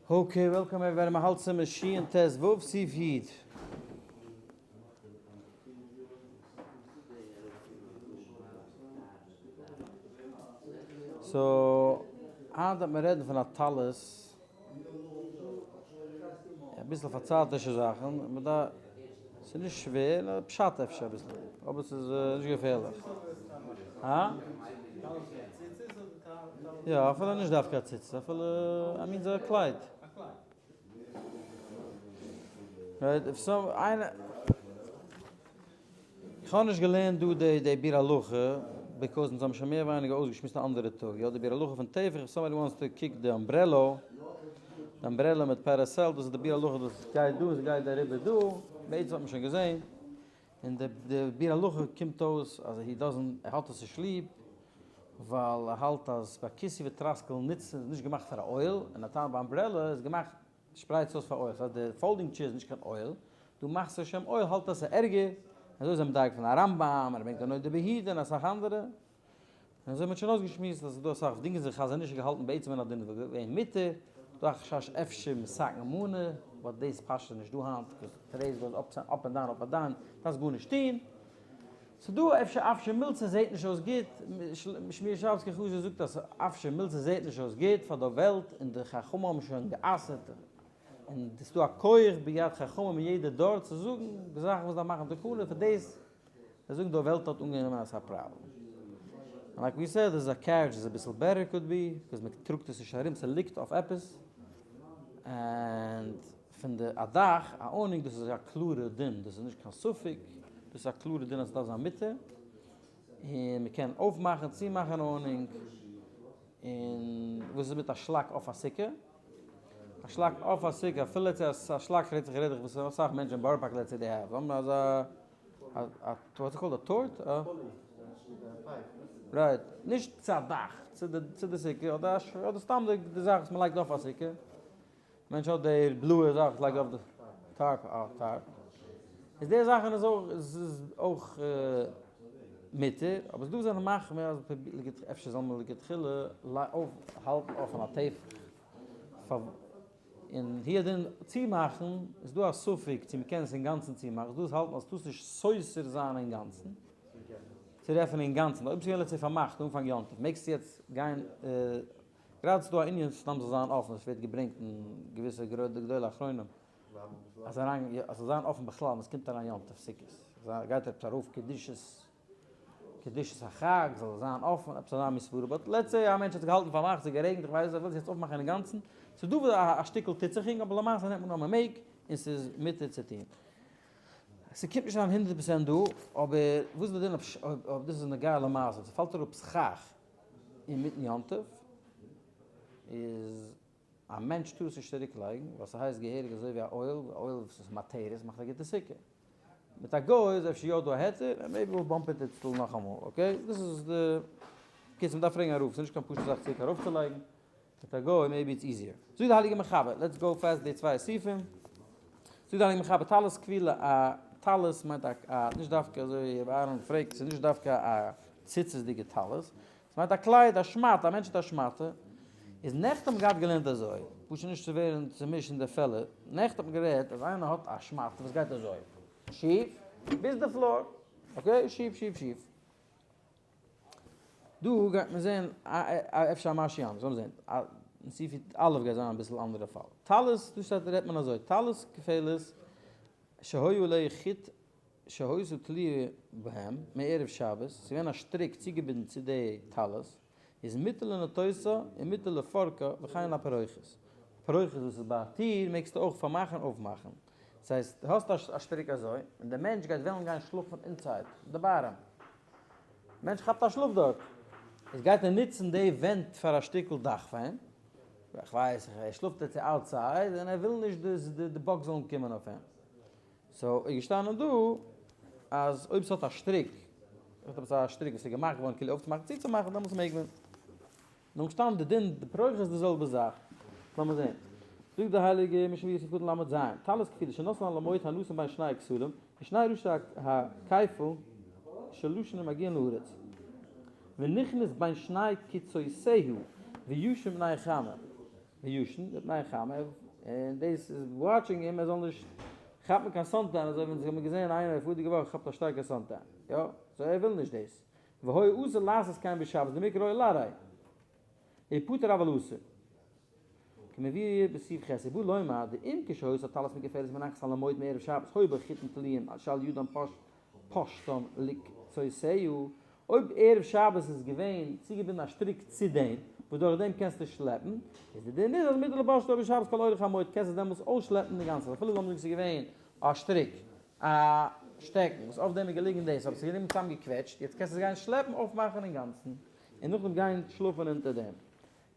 Okay, welcome everybody, מ'האלט סימן שין ט ו סעיף י'. So, היינט וועט מען רעדן פון א טלית, אביסל פארצייטישע זאכן, מ'דארף, ס'איז נישט שווער, נאר פשט אפשר אביסל, אבער ס'איז נישט געפערליך. הא? יא, אפילו נישט דווקא א ציצית, אפילו א מין אזא קלייד. Right, if some, איינער, איך האב נישט געלערנט דא די די ביאור הלכה, because אונז האבן שוין מער ווייניגער אויסגעשמועסט א אנדערע טאג, יא די ביאור הלכה פון טפח, if somebody wants to קוק די umbrella, די umbrella מיט parasol, דאס איז די ביאור הלכה דאס גייט דא, עס גייט אריבער דא, בעצם האט מען שוין געזען. און די די ביאור הלכה קומט אויס אז he doesn't ער האט עס נישט ליב ווייל ער האלט אז ביי כיסוי וטרסקל נוצן איז נישט געמאכט פאר א אוהל און א טעם ביי umbrella איז געמאכט שפרייט עס אויס פאר אוהל ס'הייסט די folding chair איז נישט קיין אוהל דא מאכסטו שם אוהל האלט אז ס'איז ערגער אזוי איז ער מדייק פון א רמב ם ער ברענגט א נודע ביהודה און אסאך אנדערע. און אזוי האט מען שוין אויסגעשמועסט אז ס'איז דא אסאך דינגען זיך אז ער נישט געהאלטן בעצם אין א דין ווען מותר, דא א חשש אפשר מתקן מנה, but דאס פשט איז נישט דא היינט, because today's goes up and down up and down, דארפסט גארנישט טון. ס'איז דא אפשר אפשר מילתא זעהט נישט אויס גוט, שמואל שבסקי חזיר זאגט אז אפשר מילתא זעהט נישט אויס גוט פאר די וועלט און די חכמים האבן שוין גע'אסר'ט און ס'איז דא א כח ביד חכמים אין יעדע דור צו זאגן די זאכן וואס דארף מאכן תקנה פאר דאס זיי זאגן די וועלט האט אנגענומען אז ס'איז א פראבלעם. און like we said, איז א carriage איז אביסל better could be, because מען טראגט עס נישט ארום, ס'ליגט אויף עפעס. And פון די א דאך, א awning, דאס איז א קלארע דין, דאס איז נישט קיין ספק, דאס איז א קלארע דין אז ס'דארף זיין מותר. און מ'קען אויפמאכן, צומאכן awning. און וואס איז מיט א שלאק אויף א סוכה? א שלאק אויף א סוכה, אפילו צו א שלאק רעדט זיך רעד איך וואס אסאך מענטשן אין בארא פארק let's say they have, האבן אזא א what's it called א טארט? א right, נישט צו א דאך, צו די צו די סוכה, אדער אדער סתם די די זאך וואס מ'לייגט אויף א סוכה, מענטש האט די בלויע זאך וואס לייגט אויף די tarp, א tarp, איז די זאכן איז אויך איז אויך מותר, אבער ס'דא וואס זענען מחמיר אז אפשר זאל מען לכתחילה אויף האלטן אפען א טפח פאר. און הוא הדין צומאכן, איז דא א ספק צו מ'קען עס אינגאנצן צומאכן, איז דא וואס האלטן אז טארסט נישט סותר זיין אינגאנצן, צו עפענען אינגאנצן, אויב ס'געווען לעצטע פארמאכט אנפאנג יום טוב, מעגסטו יעצט גיין, גראדע ס'דא א ענין סתם זאל זיין אפן, עס ווערט געברענגט אין געוויסע גדולי אחרונים, אז אריין, אז ס'זאל זיין אפן בכלל ווען ס'קומט אריין יום טוב סוכות, גייט עפעס ארויף קדושת. קדושת החג זאל זיין אפן, עפעס אזא מין סברה, but let's say א מענטש האט זיך געהאלטן פארמאכט, ס'איז גערעגנט, איך ווייס, ער וויל עס יעצט אויפמאכן אינגאנצן, ס'איז דא וואס א שטיקל טוט זיך אינג, אבער למעשה נעמט מען אן מ'מעג, און ס'איז מותר צו טון. ס'קומט נישט אריין הונדרעט פערסענט דא, אבער וואס איז די דין אויב דאס איז נוגע למעשה, ס'פאלט אראפ סכך אינמיטן יום טוב, איז א מענטש טאר עס נישט צוריק לייגן, ווייל ס'הייסט געהעריג אזוי ווי א אוהל, א אוהל וואס איז מתרת מאכט א גוטע סוכה. מיט א גוי איז אפשר יא דא א היתר, and maybe we'll bump it איצטל נאכאמאל, okay? דאס איז די, קיצור מ'דארף פרעגן א רב, ס'איז נישט קיין פשוטע זאך צוריק ארויפצולייגן, מיט א גוי maybe it's easier. זאגט די הייליגע מחבר, let's go fast די צוויי סעיפים. זאגט די הייליגע מחבר, טלית כפולה, א טלית מיינט א, א, נישט דווקא אזוי ווי רבי אהרן פרעגט, ס'איז נישט דווקא א ציצית'דיגע טלית, ס'מיינט א קלייד, א שמאטע, א מענטש האט א שמאטע. איז נעכטן האט מען געהאט געלערנט אזוי, פשוט נישט צו ווערן צומישט אין די פעלער, נעכטן האט מען גערעדט אז איינער האט א שמאטע וואס גייט אזוי, שיף, ביז די floor, okay, שיף שיף שיף. דא גייט מען זען אפשר א משהו אנדערש, לאמיר זען, אין סעיף א' גייט זיין אביסל אנדערע פאל. טלית, דא שטייט רעדט מען אזוי, טלית כפלת שהיו עליה חוט שהיתה תלויה בהם מערב שבת, ס'איז געווען א שטריק צוגעבינדן צו די טלית, איז מותר לנטותה און מותר לפורקה וכן לפרוכת. פרוכת וואס איז ביי א טיר מעגסטו אויך פארמאכן און אויפמאכן. דאס הייסט, דו האסט א שטריק אזוי, און דער מענטש גייט וועלן גיין שלאפן inside די bottom. מענטש כאפט א שלאף דארט. איז גייט ער נוצן די ווענט פאר א שטיקל דאך פאר אים. איך ווייס, ער שלאפט יעצט outside און ער וויל נישט די bugs זאלן קומען אויף אים. So איז געשטאנען דא אז אויב ס'האט א שטריק, האט עפעס א שטריק וואס איז געמאכט געווארן כאילו אויפצומאכן צוצומאכן דעמאלטס מעג מען. נאר געשטאנען די דין די פרוכת איז די זעלבע זאך. לאמיר זען. זאגט די הייליגע משנה ברורה סעיף קטן ל' ז, טלית כפולה שנתנה על עמוד הנתון בין שני הכתלים, ושני ראשי הכפל שלשן המגיעין לארץ, ונכנס בין שני קצותיה וישן מפני החמה. וישן מפני החמה, און דאס איז watching אים ער זאל נישט כאפן קיין suntan, אזוי ווי אונז האבן געזען איינער פאריגע וואך כאפט א שטארקע suntan, יא, so ער וויל נישט דאס, והיה אסור לעשות כן בשבת, דמעיקרא אוהל עראי, ופטור אבל אסור. כמבואר בסעיף ח' ובא לומר דאם כשהיתה הטלית מגופרת מונחת על עמוד מערב שבת היו בה חוטין תלויים שעל ידם פושטם לקצותיה, אויב ערב שבת איז געווען צוגעבינדן א שטריק צו דעם, וואס דורך דעם קענסטו שלעפן, איז די דין איז אז מותר לפושטה בשבת כל אורך העמוד, קענסט עס דעמאלטס אויסשלעפן די גאנצע, אפילו לאמיר זאגן ס'איז געווען א שטריק, א שטעקן, וואס אויף דעם איז געליגן דאס, אבער ס'איז געבליבן צוזאמגעקוועטשט, יעצט קענסטו עס גיין שלעפן אויפמאכן אינגאנצן, און נאכדעם גיין שלאפן אונטער דעם.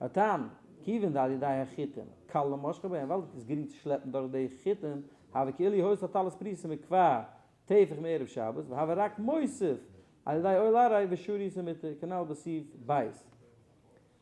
הטעם, כיוון דעל ידי החוטין, קל למשכה בהם, ווייל עס איז גרינג צו שלעפן דורך די חוטין, הוה כאילו היתה הטלית פרוסה מכבר טפח מערב שבת, והוה רק מוסיף על ידי אוהל עראי ושרי ומותר, כנל בסעיף ב'.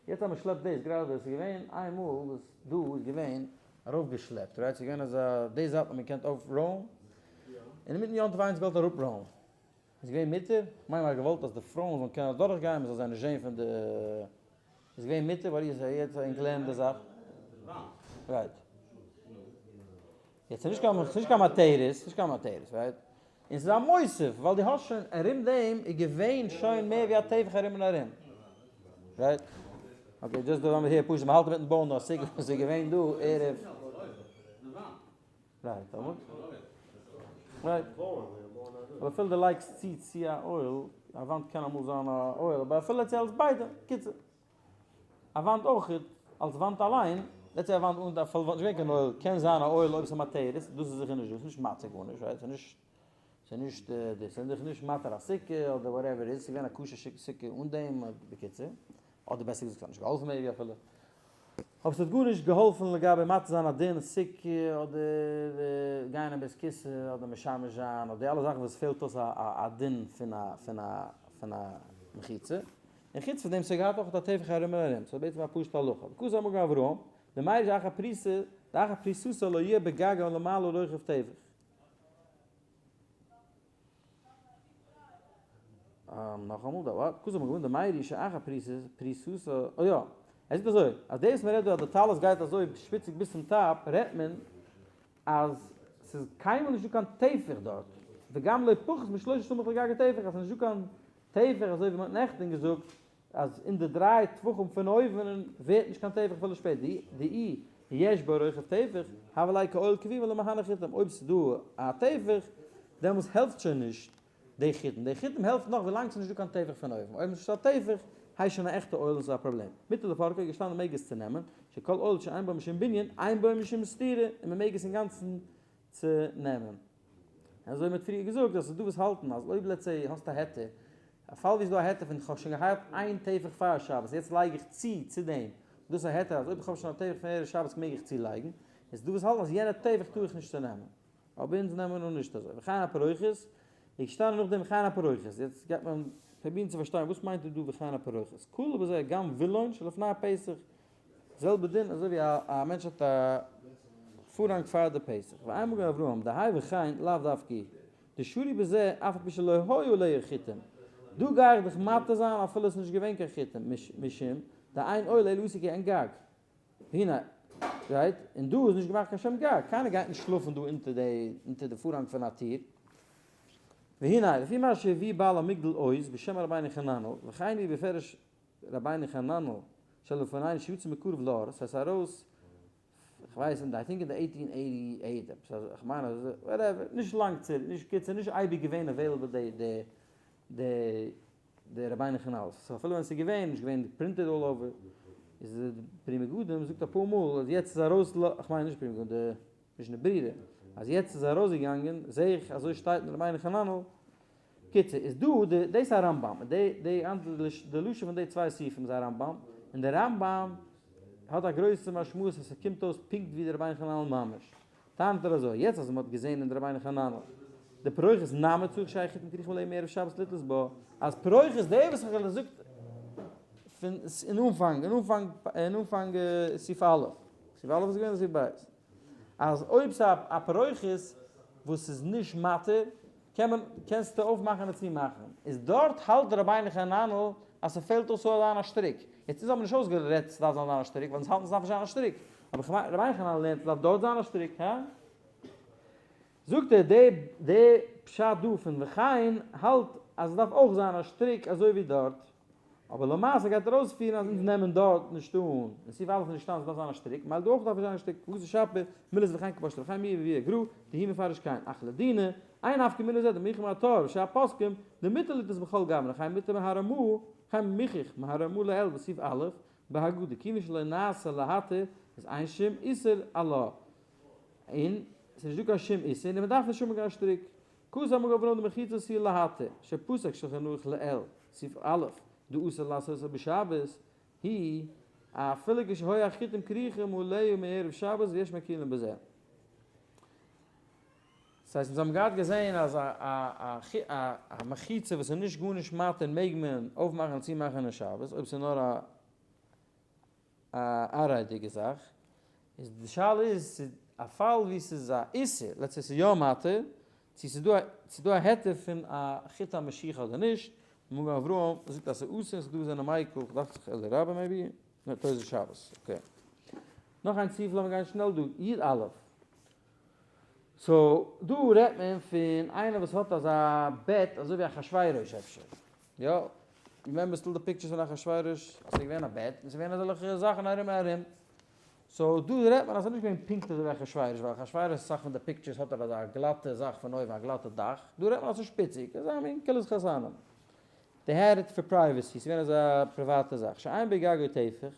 יעצט אז מען שלעפט דאס, גראדע עס איז געווען איינמאל וואס דא איז געווען ארויפגעשלעפט, right? ס'איז געווען אזא, די זייט האט מען געקענט אויפראלן, און אינמיטן יום טוב איינס געוואלט אראפראלן, איז געווען מותר? כ'מיין מ'האט געוואלט אז די פרויען זאלן קענען אדורך גיין מ'זאל זיי נישט זעהן פון די. איז געווען מותר? ווייל איר יעצט ענק לערנען די זאך. Right. יעצט ס'נישט קיין ס'נישט קיין מתירות, ס'נישט קיין מתירות, right? און ס'איז א מוסיף, ווייל דו האסט שוין ארום דעם איז געווען שוין מער ווי א טפח ארום און ארום. Right? Okay, just דא האבן מיר פשוט מ'האלט אינמיטן בויען דא א סוכה וואס איז געווען דא ערב. Right, אבער? Right. אבער אפילו די לייגסט צו צו א אוהל, א וואנט קען אמאל זיין א אוהל, אבער אפילו צו אלס ביידע, קיצור. א וואנט אויך, אלס וואנט אליין, let's say א וואנט אן א פאל וואלט נישט געווען קיין אוהל, קען זיין א אוהל אויב ס'איז מתירות, דאס איז זיכער נישט דא, ס'איז נישט מתיר גארנישט, right? ס'איז נישט, ס'איז נישט דאס, ס'איז דאך נישט מתיר א סוכה אדער whatever איז, ס'איז געווען א כשר סוכה אן דעם, בקיצור. אדער בעסער געזאגט ס'האט נישט געהאלפן maybe אפילו. אבער ס'האט גארנישט געהאלפן לגבי מתיר זיין א דין סוכה אדער גיין אין בית כסא אדער משמש זיין אדער די אלע זאכן וואס פעלט אויס א דין פון א פון א פון א מחיצה. און חוץ פון דעם ס'האט געהאט אויך א טפח ארום און ארום. ס'איז בעצם א פשוטע הלכה. וכתב המגן אברהם, דמיירי שאחר פריסה דאחר פריסתו לא יהיה בגגה ולמעלה רוחב טפח. נאכאמאל די ווארט, כוז האט מען געוואונט די מיירי שאחר פריסותא, אוי יא, ער זאגט אזוי, אז דאס מען רעדט דא אז די טלית גייט אזוי שפיציג ביז צום top רעדט מען אז ס'איז קיינמאל נישטא קיין טפח דארט, וגם לא פחות משלושה סמוך לגג הטפח, אז ס'איז נישטא קיין טפח אזוי ווי מ'האט נעכטען געזאגט אז אין די דריי טפחים פון אויבן ווערט נישט קיין טפח אפילו שפעטער, דאי יש בו רוחב טפח, הוה ליה כאוהל קבוע ולא מהני חוטים, אויב ס'איז דא א טפח, דעמאלס העלפט שוין נישט די חוטים, די חוטים העלפט נאך ווילאנג ס'איז נישט דא קיין טפח פון אויבן, אויב נישטא א טפח, הייסט שוין א עכטע אוהל און ס'איז א פראבלעם. מותר לפורקו איז געשטאנען מעג עס צונעמען, שכל אוהל שאין בו משום בנין, אין בו משום סתירה, און מ'מעג עס אינגאנצן צונעמען. אזוי ווי מ'האט פריער געזאגט אז ס'איז דא וואס האלטן אז אויב let's say האסט א היתר, א פאל ווי ס'איז דא א היתר פון כ'האב שוין געהאט איין טפח פאר שבת יעצט לייג איך צו צו דעם, דאס איז א היתר אז אויב איך האב שוין א טפח פון ערב שבת מעג איך צולייגן, איז דא וואס האלטן אז יענע טפח טאר איך נישט צונעמען. אבער אונז נעמען אן נישט אזוי. וכן הפרוכת, איז געשטאנען נאכדעם וכן הפרוכת, יעצט גייט מען פרובירן צו פארשטיין וואס מיינט דא וכן הפרוכת, כלול בזה גם וילון שלפני הפתח, זעלבע דין אזוי ווי א מענטש האט א פארהאנג פאר די פתח, ואין מגן אברהם דהאי וכן לאו דווקא דשרי בזה אף על פי שלא היו עליה חוטים, דא גיי איך דיך מתיר זיין אפילו עס איז נישט געווען קיין חוטים, משום דאין אוהל אלא עשוי כעין גג, והנה, right, און דא איז נישט געמאכט קיין שום גג, קיינער גייט נישט שלאפן דא אונטער די אונטער די פארהאנג פון א טיר, והנה, לפי מה שהביא בעל המגדל עוז בשם רבינו חננאל, וכן הוא בפירוש רבינו חננאל שלפנינו שיצא מקרוב לאור, סאיז ארויס כ'ווייס אין I think אין די eighteen eighty eight עפעס אזוי, כ'מיין אז whatever, נישט לאנג צוריק, נישט קיצור נישט אייביג געווען available די די די די רבינו חננאל'ס, so אפילו ווען ס'איז געווען, נישט געווען printed all over, איז די פרי מגדים זאגט אפאר מאל אז יעצט איז ארויס ל, כ'מיין נישט פרי מגדים, די משנה ברורה, אז יעצט איז ארויסגעגאנגען, זעה איך אזוי שטייט אין רבינו חננאל, קיצור, איז דא די, דאס איז א רמב ם, די די די לשון פון די צוויי סעיפים איז א רמב ם, און די רמב ם האט א גרויסע משמעות אז ס'קומט אויס פונקט ווי די רבינו חננאל ממש. טענה'ט ער אזוי, יעצט אז מ'האט געזען אין די רבינו חננאל די פרוכת נמי צריך שיהא חוטין כרוכים עליה מערב שבת לתלות בה, אז פרוכת די וואס איך האב געזאגט פון אין אנפאנג, אין אנפאנג, אין אנפאנג סעיף א', סעיף א' איז געווען אדער סעיף ב'? אז אויב ס'איז א פרוכת וואס איז נישט מתיר, קען מען, קענסטו אויפמאכן און צומאכן, איז דארט האלט רבינו חננאל אז ס'פעלט אויס ס'זאל זיין א שטריק, יעצט אונז האבן נישט אויסגערעדט ס'דארף זיין זיין א שטריק, ווייל אונז האלטן ס'דארף נישט זיין א שטריק. אבער כ'מיין רבינו חננאל לערנט ס'דארף דארט זיין א שטריק, הא? זאגט ער די די פשט דא פון וכן האלט אז עס דארף אויך זיין א שטריק אזוי ווי דארט, אבער למעשה גייט ער אויספירן אז אונז נעמען דארט נישט אן, אין סעיף א' איז נישט שטאנען עס דארף זיין א שטריק, מילא דא אויך דארף נישט זיין א שטריק, וואס איז שפיר, מילת וכן כפשט וכן מי ווי גרא, דהי מפרש כן, אך לדינא, אין נפקא מינה זה דמיכא מהתור שהפוסקים, דמותר לטעות בכל גוונא, וכן מותר מהרמא, וכן מוכח מהרמא לעיל בסעיף א', בהגדה, כיוון שלא נעשה להתיר, איז אין שום איסור עלה. און ס'איז נישט דא קיין שום איסור און מ'דארף נישט האבן קיין שטריק. כוס המגן אברהם דמחיצות היא להתיר, שפסק שלחן ערוך לעיל, סעיף א', דאסור לעשותו בשבת, היא, אפילו כשהיו החוטים כרוכים עליה מערב שבת ויש מקילין בזה. ס'הייסט אונז האבן געהאט געזען אז א מחיצה וואס איז נישט גארנישט מתיר מעג מען אויפמאכן און צומאכן אין שבת אויב ס'איז נאר א א עראי'דיגע זאך, איז די שאלה איז צו א פאל ווי ס'איז א איסור, let's say ס'איז יא מתיר, צו ס'איז דא א צו דא א היתר פון א חוט המשיכה אדער נישט, מגן אברהם זאגט אז ס'איז אסור און ס'איז דא זענען מיקל, דאכט זיך אליה רבה maybe, נע תוס' שבת, okay. נאך איין סעיף לאמיר גיין שנעל דא, י א. so דא רעדט מען פון איינער וואס האט אזא בעט אזוי ווי אחשורוש אפשר, יא, remember still די pictures פון אחשורוש, אז ס'איז געווען א בעט און ס'איז געווען אזעלכע זאכן ארום און ארום, so דא רעדט מען אז ס'איז נישט געווען פונקט אזוי ווי אחשורוש, ווייל אחשורוש אסאך פון די pictures האט ער אזא גלאטע זאך פון אויבן, א גלאטע דאך, דא רעדט מען אז ס'איז שפיציג, אזא מין כילת חתנים. They had it for privacy, ס'איז געווען אזא פריוואטע זאך, שאין בגגו טפח.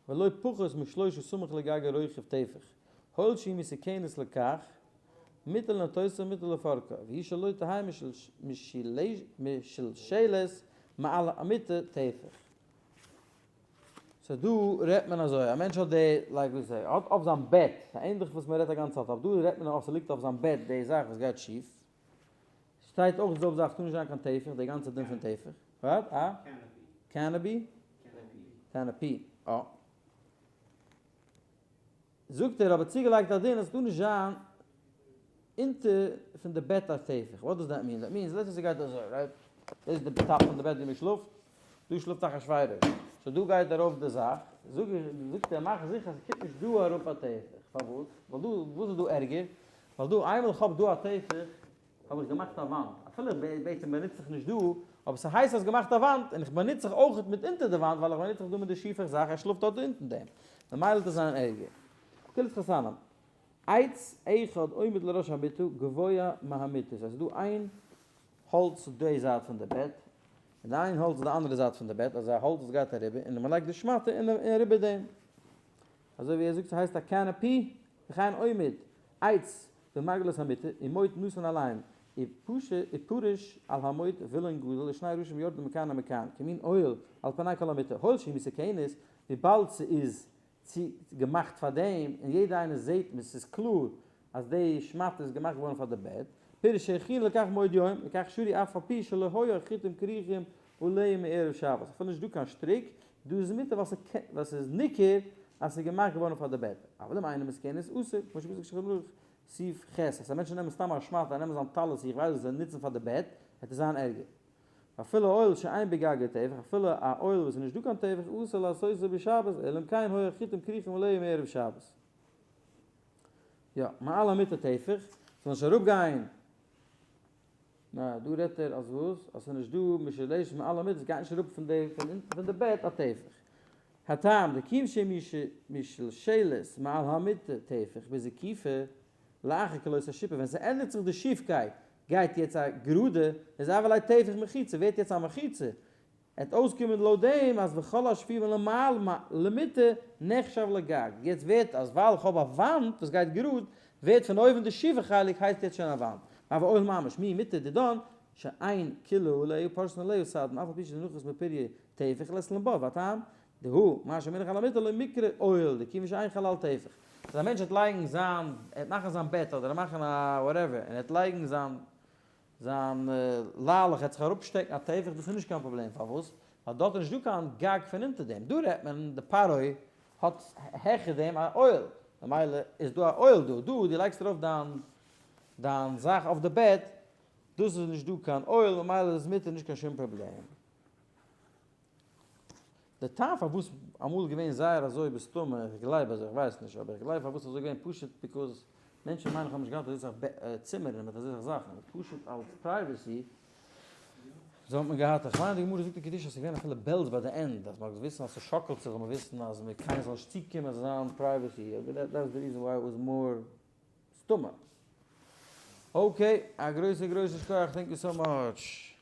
ולא פחות משלושה סמוך לגג הרוחב טפח, הואיל שהיא מסוכנת לכך, מותר לנטותה ומותר לפרקה, והיא שלא תהא משולשלת מעל המיטה טפח. so דא רעדט מען אזוי, א מענטש האט די, like ווי זיי, האט אויף זיין בעט, ס'איז ענדליך וואס מען רעדט א גאנצע צייט, אבער דא רעדט מען אויף ס'ליגט אויף זיין בעט די זאך וואס גייט שיף, שטייט אויך די זעלבע זאך, טאר נישט זיין קיין טפח, די גאנצע דין פון טפח. What? א? Canopy. Canopy. אה. זאגט ער, אבער צוגעלייגט א דין אז ס'טאר נישט זיין אונטער פון די בעט א טפח. What does that mean? That means, let's say ס'גייט אזוי, right? דאס איז די top פון די בעט ווי מ'שלאפט. דא שלאפט אחשורוש. So דא גייט ארויף די זאך. זאג איך, זאגט ער, מאך זיכער אז ס'קומט נישט דא אראפ א טפח. פארוואס? ווייל דא, וואס איז דא ערגער? ווייל דא, איינמאל איך האב דא א טפח, האב איך געמאכט א וואנט, אפילו איך בעצם באנוץ זיך נישט דא, אבער ס'הייסט אז געמאכט א וואנט, און איך באנוץ זיך אויך מיט אונטער די וואנט, ווייל איך באנוץ זיך דא מיט די שיפע זאך, ער שלאפט דארט אונטן דעם, ממילא וועט עס זיין ערגער. כילת חתנים, עץ אחד עומד לראש המיטה גבוה מהמיטה, ס'הייסט ס'איז דא איין האלץ די זייט פון די בעט, און איין האלץ די אנדערע זייט פון די בעט, אזא האלץ וואס גייט אריבער, און מ'לייגט די שמאטע אין אריבער דעם. אזוי ווי ער זאגט ס'הייסט א canopy, וכן עומד עץ במעגלת המיטה ומוט נתון עליהם ופרוש על המוט וילון גדול ושני ראשים יורדים מכאן ומכאן כמין אוהל על פני כל המיטה הואיל שהיא מסוכנת וויבאלד ס'איז צו געמאכט פאר דעם און יעדער איינער זעהט מיר ס'איז קלאר אז די שמאטע איז געמאכט געווארן פאר די בעט פירוש שהכינו לכך מבעוד יום לכך שרי אף על פי שלא היו החוטים כרוכים עליהם מערב שבת אפילו נישט דא קיין שטריק דא איז מותר ווייל ס'איז ניכר אז ס'איז געמאכט געווארן פאר די בעט, אבל אם אינה מסוכנת אסור, כמו שפסק שולחן ערוך סעיף ח', אז א מענטש זאל נעמען סתם א שמאטע און נעמען זיין טלית איך ווייס וואס זיי נוצן פאר די בעט, וועט עס זיין ערגער. ואפילו אוהל שאין בגגו טפח, אפילו א אוהל וואס איז נישט דא קיין טפח, אסור לעשותו בשבת, אלא אם כן היו החוטים כרוכים עליו מערב שבת. יא, מעל המיטה טפח, ס'זאל נישט אראפגיין. נא, דא רעדט ער אז וואס? אז ס'איז נישט דא משולשת מעל המיטה, ס'גייט נישט אראפ פון די פון אונטן פון די בעט א טפח. הטעם, דכיון שמשולשלת מעל המיטה טפח בזקיפה לאחר כלות השיפוע, ווען ס'ענדיגט זיך די שיפקייט גייט יעצט א גראדע, איז הוה ליה טפח מחיצה, ווערט יעצט א מחיצה, עט אויסקומען לויט דעם אז וכל השפיבים למעלה למיטה נחשב לגג, יעצט ווערט אז ווייל איך האב א וואנט וואס גייט גראד, ווערט פון אויבן די שיפע חלק הייסט יעצט שוין א וואנט, אבל אוהל ממש מיהו מותר דידן שאין כילה עליה ופורסין עליה סדין אף על פי שנחות מפוריא טפח לית לן בה והטעם דהא מה שמונח על המיטה לא מיקרי אוהל דכיוון שאין חלל טפח. אז א מענטש וועט לייגן זיין, ער וועט מאכן זיין בעט אדער מאכן א whatever און ער וועט לייגן זיין זיין ליילעך העט זיך אראפשטעקן א טפח, דאס איז נישט קיין פראבלעם, פארוואס? ווייל דארט איז נישט דא קיין גג פון אונטער דעם, דא רעדט מען די פרעה האט העכער דעם א אוהל, ממילא איז דא א אוהל דא, דא דו לייגסט ארויף דיין דיין זאך אויף די בעט, דאס איז נישט דא קיין אוהל ממילא איז עס מותר נישט קיין שום פראבלעם. די טעם פארוואס אמאל איז געווען זייער אזוי בסתמא, איך גלייב אזוי, איך ווייס נישט, אבער איך גלייב פארוואס אזוי געווען פשוט because מענטשן מיין איך האבן נישט געהאט אזוי סאך צימערן מיט אזוי סאך זאכן, פשוט אלס privacy אזוי האט מען געהאט, איך מיין די גמרא זאגט אין קידושין אז ס'איז געווען אפילו bells ביי די end, אז מ'האט געוויסן אז ס'שאקלט זיך זאל מען וויסן אז קיינער זאל נישט צוקומען, ס'זאל זיין privacy, that's the reason why it was more סתמא. Okay, א גרויסע גרויסע שכוח, thank you so much.